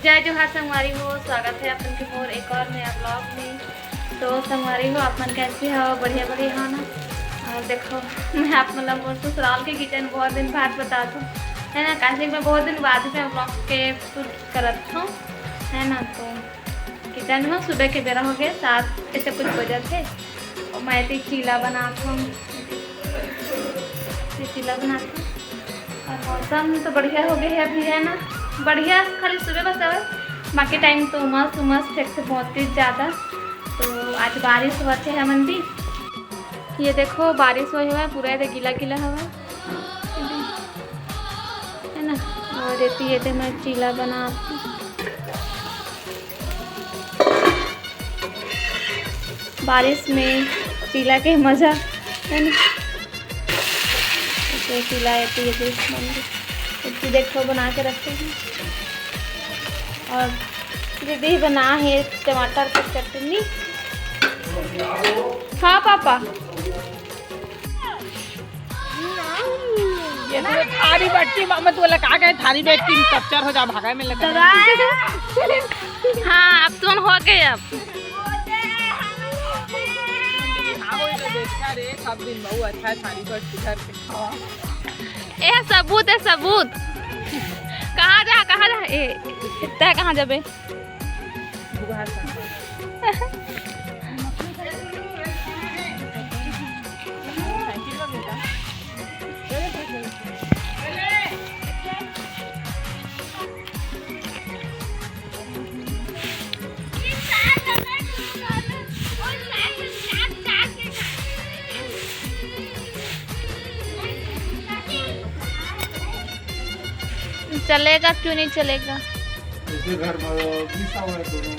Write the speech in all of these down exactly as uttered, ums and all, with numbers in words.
जय जोहार संगवारी हो, स्वागत है आप मन के मोर एक और नया ब्लॉग में। तो संगवारी हो, आप मन कैसे हो? बढ़िया बढ़िया हो ना? और देखो, मैं आप मन ला मोर ससुराल के किचन बहुत दिन बाद बतात हूँ, है ना, काहे कि मैं बहुत दिन बाद में ब्लॉग के शूट करत हूँ, है ना। तो किचन में सुबह के बेरा हो गए, सात ऐसे कुछ बजत हे। और मैं तो चीला बनात हूँ, ये चीला बनात हूँ। और मौसम तो बढ़िया हो गया है अभी, है ना, बढ़िया, खाली सुबह बस है, बाकी टाइम तो उमस उमस फेंकथे बहुत ही ज़्यादा। तो आज बारिश होवत हे हमन भी। ये देखो, बारिश होए हुआ है, पूरा ये गीला गीला हवा, है ना। और ये तो, ये तो मैं चीला बनात हूँ। बारिश में चीला के मजा, है ना। तो चीला ये तो, ये देख, इतनी देख लो बना के रखे हैं। और दीदी बना है टमाटर की चटनी। हाँ पापा। ये तो थारी बैठती मामा, तू लगा गए थारी बैठती, कच्चर हो जा, भागा में लगा। हाँ, अब तुम हो गए अब। हाँ, वही तो देखा रे, सब दिन बहुत अच्छा है, थारी बैठती घर पे। ए सबूत, ए सबूत। कहाँ जा, कहाँ जा? ए, तै कहाँ जाबे? चलेगा, क्यों नहीं चलेगा? ऐसे घर में घिसा हुआ है दोनों।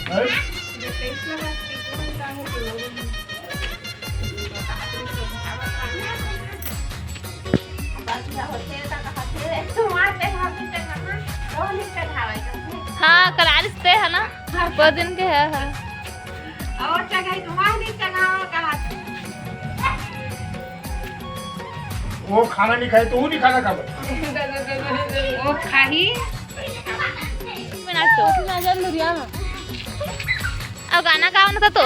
हैं? हाँ, कल आलिस ते है ना, वो दिन के है, हाँ। और चढ़ाई तो वहाँ नहीं चढ़ाओ, कहा वो खाना नहीं खाए तो वो नहीं खाना खा। वो खाही। मैं नाचो। अब गाना गाओ ना तो।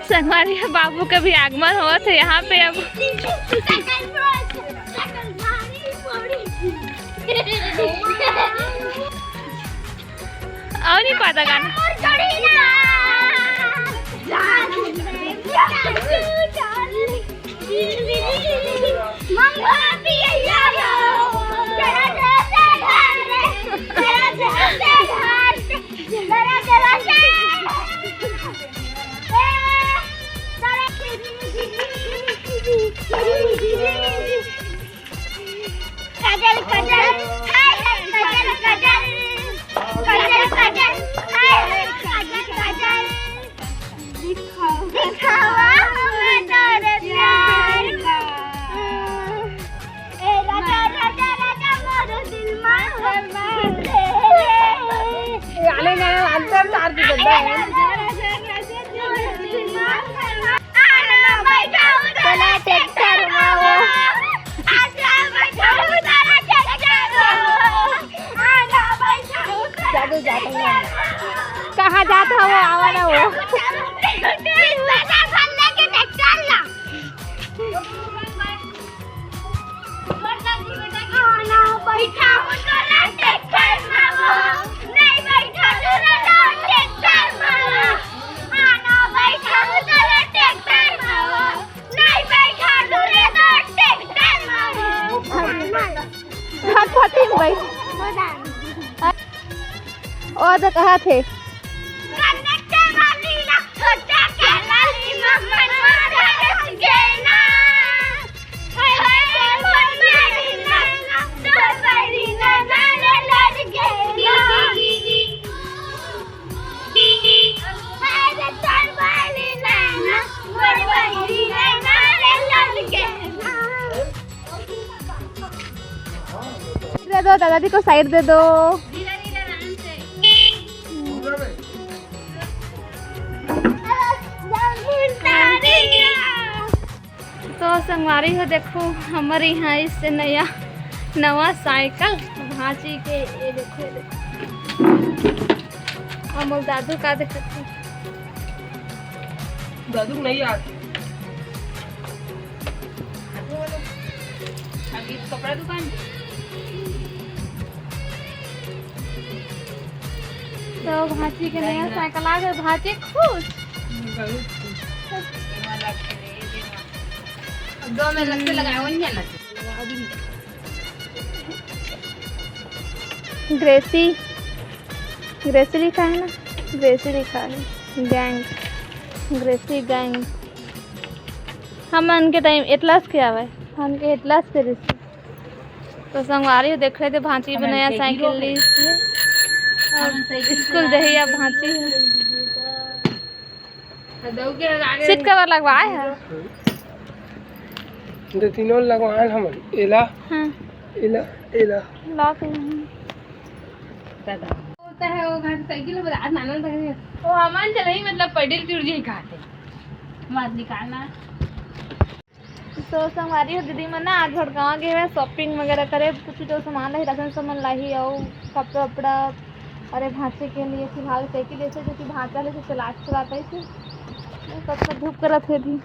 संगवारी बाबू के भी आगमन होवत हे यहाँ पे। अब और नहीं पता गाना। काजल, काजल, हाय, हाय, काजल, काजल, काजल, काजल, हाय, हाय, काजल, काजल। दिखावा, दिखावा हमें तोरे प्यार का। ए राजा, राजा, राजा, मोरो दिल मा हो। ए, आने में अंतर तार दी बंदा है। राजा, राजा, राजा, मोरो दिल मा हो। चला ट्रैक्टर में वो। और तो कहा थे। दे दो दादाजी को, साइड दे दो। तो संगवारी हो, देखो, हमर यहाँ इससे नया, नवा साइकिल भांची के। ये देखो, ये देखो, हमर दादू का देखत हे। दादू नहीं यार। अभी तो कपड़ा दुकान। तो भांची के नया साइकिल आ गए, भांची खुश। बहुत खुश। दो में लग के लगाओ, नहीं लग। ग्रेसी, ग्रेसी लिखा है ना, ग्रेसी लिखा है। Gang, crazy gang. हमन के टाइम एटलस के आवे, हमन के एटलस के रिश्ते। तो संगवारी हो, देख रहे थे, भांची बनाया साइकिल ली। स्कूल जही अब भांची। सीट कवर लगवाए है। दो तीनों लगवाए हमन। एला, हाँ। एला, एला। लॉक नहीं। होता है वो घर साइकिल बता नाना लगे। वो हमन चलही, मतलब पैडल टूर जी कहते। मत निकालना। तो संगवारी हो, दीदी मन ना आज भड़गांव गे हवय शॉपिंग वगैरह करे, कुछ जो सामान लाही, राशन सामान लाही, अउ कपड़ा वपड़ा, अरे भांचे के लिए फिलहाल साइकिल जैसे जो कि भांचा ले से चला चलाता ही थी, कब तक धूप करत हे भी।